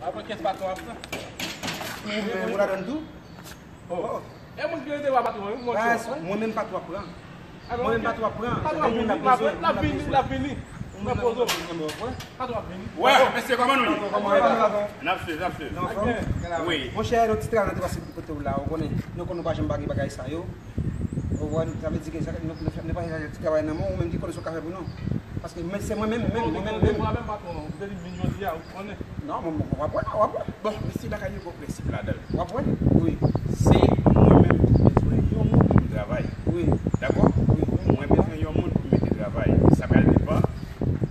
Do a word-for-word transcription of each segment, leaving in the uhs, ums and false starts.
Apre kenz patwon ap pran. Ou menm, ou ladann tou? Oh. E moun ki rete pa patwon, wi, monchè. Mwen menm patwon ap pran. Mwen menm patwon ap pran. Patwon ap vini, l ap vini, l ap vini. Mwen poze w. Patwon ap vini. Wè, mesye, kòman nou ye? N ap swiv, n ap swiv. Wi. Monchè, nou ti travay nan te pase kote w la, ou konnen. Nou konnen nou pa janm pa gen bagay sa yo. Ou konprann? Sa vle di ke sa, nou, nou fè, nou pa fè ti travay nan men w, ou menm ki konnen sa w ka fè pou nou. Paske men, se mwen menm, menm, mwen menm, menm. Ou te di m vin jodi a, ou konnen. Non, mwen, mwen, w ap wè, w ap wè. Bon, mesye, bagay yo gen prensip ladan l. W ap wè? Wi. Se mwen menm ki bezwen yon moun pou m travay. Wi. Dakò? Wi. Mwen bezwen yon moun pou m mete travay. Sa pral depann.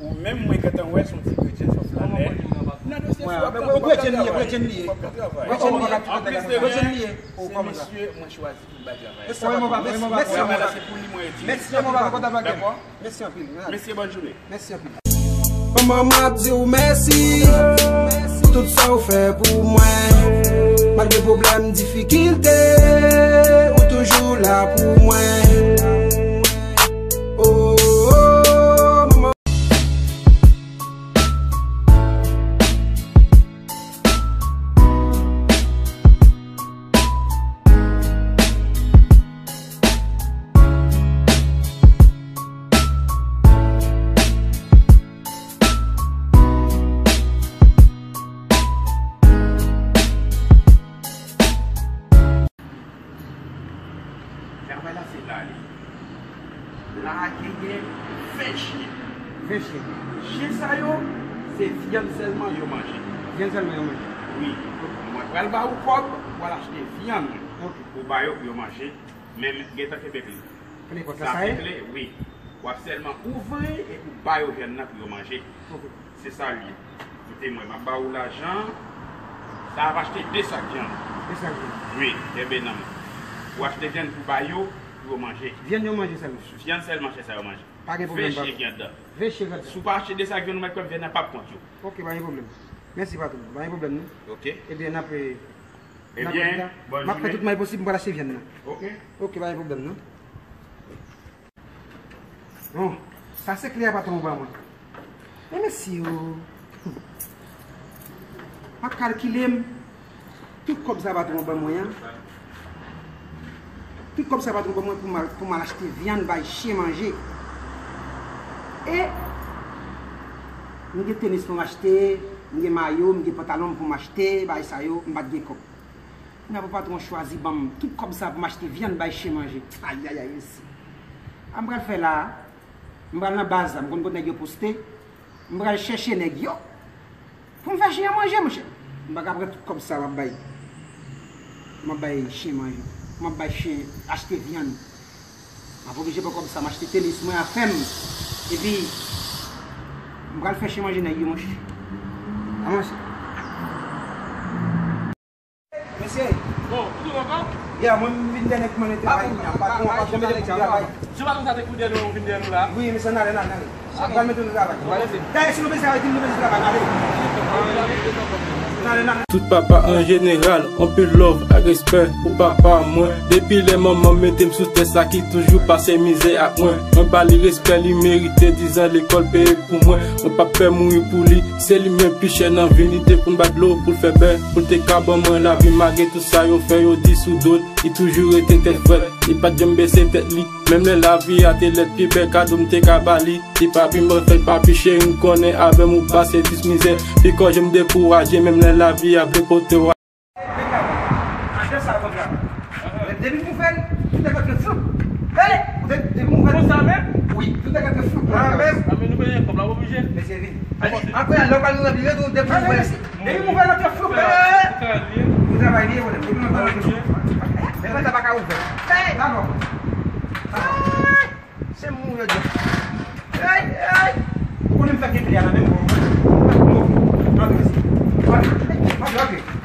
Ou menm, mwen gentan wè, se yon ti gredyen, se yon flanè. Nan dosye fò, men, gredyen li ye, gredyen li ye. Gredyen li ye. Anplis de ryen, se misye mwen chwazi. Mèsi, mèsi, mèsi, mèsi anpil. Dakò? Mèsi anpil. Manman, m ap di w mèsi pou tout sa w fè pou mwen. Malgre pwoblèm, difikilte, ou toujou la pou mwen. Oh, oh, oh, manman. Travay la se la li. La a genyen ven chen. Ven chen. Chen sa yo, se vyann sèlman yo manje. Vyann sèlman yo manje? Wi. Mwen pral ba ou kòb pou al achte vyann pou ba yo pou yo manje. Men gentan kenbe pli. Sa se kle, wi. W ap sèlman ouvri epi w ba yo vyann nan pou yo manje. Ok. Se sa l ye. Koute mwen, m ap ba ou lajan. Sa ap achte de sak vyann. De sak vyann. Wi, kenbe nan men. Ou achte vyann pou ba yo, pou yo manje. Vyann yo manje sèlman. Vyann sèlman chen sa yo manje. Pa gen pwoblèm, papa. Ven chen ki anndan. Ven chen ki anndan. Si w pa achte de sak vyann, ou mèt kwè m vyann nan p ap kont yo. Ok, pa gen pwoblèm. Mèsi, patwon. Pa gen pwoblèm, non. Ok. Ebyen, n ap, eh, n ap fè tout mwayen posib, m pral achte vyann nan. Ok. Ok, pa gen pwoblèm, non. Bon, sa se kle a patwon ban mwen. Men mesye yo. M ap kalkile m. Tout kòb sa patwon ban mwen an. Tout kòb sa patwon ban mwen pou m al, pou m al achte vyann bay chen manje. E m gen tenis pou m achte, m gen mayo, m gen pantalon pou m achte, bagay sa yo, m pa t gen kòb. Kounya pou patwon chwazi ban m tout kòb sa pou m achte vyann bay chen manje. Ayayay, mesye. A m pral fè la a, m pral nan baz la, m konn kote nèg yo poste. M pral chèche nèg yo pou m fè chen an manje, monchè. M pa ka pran tout kòb sa m ap bay. M ap bay chen manje. M ap bay chen achte vyann. M ap oblije pran kòb sa m achte tenis mwen a fè m. Epi m pral fè chen manje nèg yo, monchè. A monchè. Mesye. Bon, ou tounen ankò? Ya, mwen m vin dèyè nèg mwen mete travay kounya. Patwon, patwon mete pou travay. Se patwon sa te kou dèyè nou, vin dèyè nou la? Wi, mesye, n ale, n ale, n ale. Ap pral mete nou travay. Dayè, si nou bezwen travay, di m nou bezwen travay, n ale. N ale, n ale. Tout papa an jeneral, anpil love ak respè pou papa mwen. Depi lè manman m mete m sou tè, sa ki toujou pase mizè ak mwen. Mwen ba li respè li merite, diz an lekòl peye pou mwen. Mwen p ap pè mouri pou li. Se li menm pi chè nan vi n, li te konn bay dlo pou l fè bè, pou l te ka ban mwen lavi, malgre tout sa yo fè, yo di sou do l, li toujou rete tèt frèt, li pa t janm bese tèt li. Menm lè lavi a te lèd, pi bèl kado m te ka ba li, li pa pi move, pa pi cheri, m konnen avè m ou pase plis mizè. Pi kòje m dekouraje, menm lè lavi a vle pote w Depi m ouvè l, tout nèg ap fè floup. Hey! Depi m ouvè l, wi, tout nèg ap fè floup. Mwen menm. A, men nou bezwen kòb la, oblije. Mesye, vin. Apre, lè w pral nan biro tou, depi m ouvè l. Depi m ouvè l, ap fè floup. Pou travay li ye, mwen menm. Depi m ouvè l, ap fè floup. Men mwen, sa pa ka ouvè. Hey! Alò. Hey! Se moun yo di. Ey, ey! Ou konnen m fèk gen kle a nan men m. Antre, mesye. Antre, antre, antre.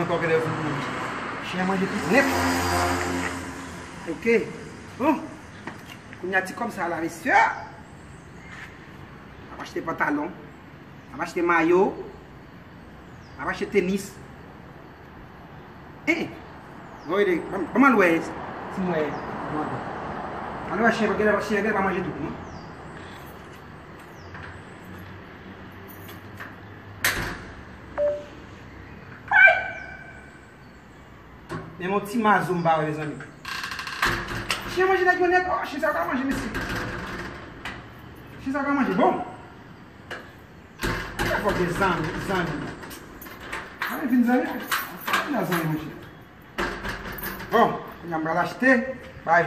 Ankò gen lè vin chen an manje tout nèt. Ok. Bon. Kounye a ti kòb sa la, mesye. M ap achte pantalon. M ap achte mayo. M ap achte tenis. Eh! Bon, ede, ban m al wè si m wè. Al wè chen, chen, chen pa manje tout, non? Men yon ti mazo m pa wè, mezanmi. Chen manje nèg yo nèt. Oh, chen sa ka manje, mesye. Chen sa ka manje. Bon. Fòk gen zanmi, zanmi. Zanmi vin zanmi. Vin zanmi, mesye. Bon, kounye a m pral achte. Bay.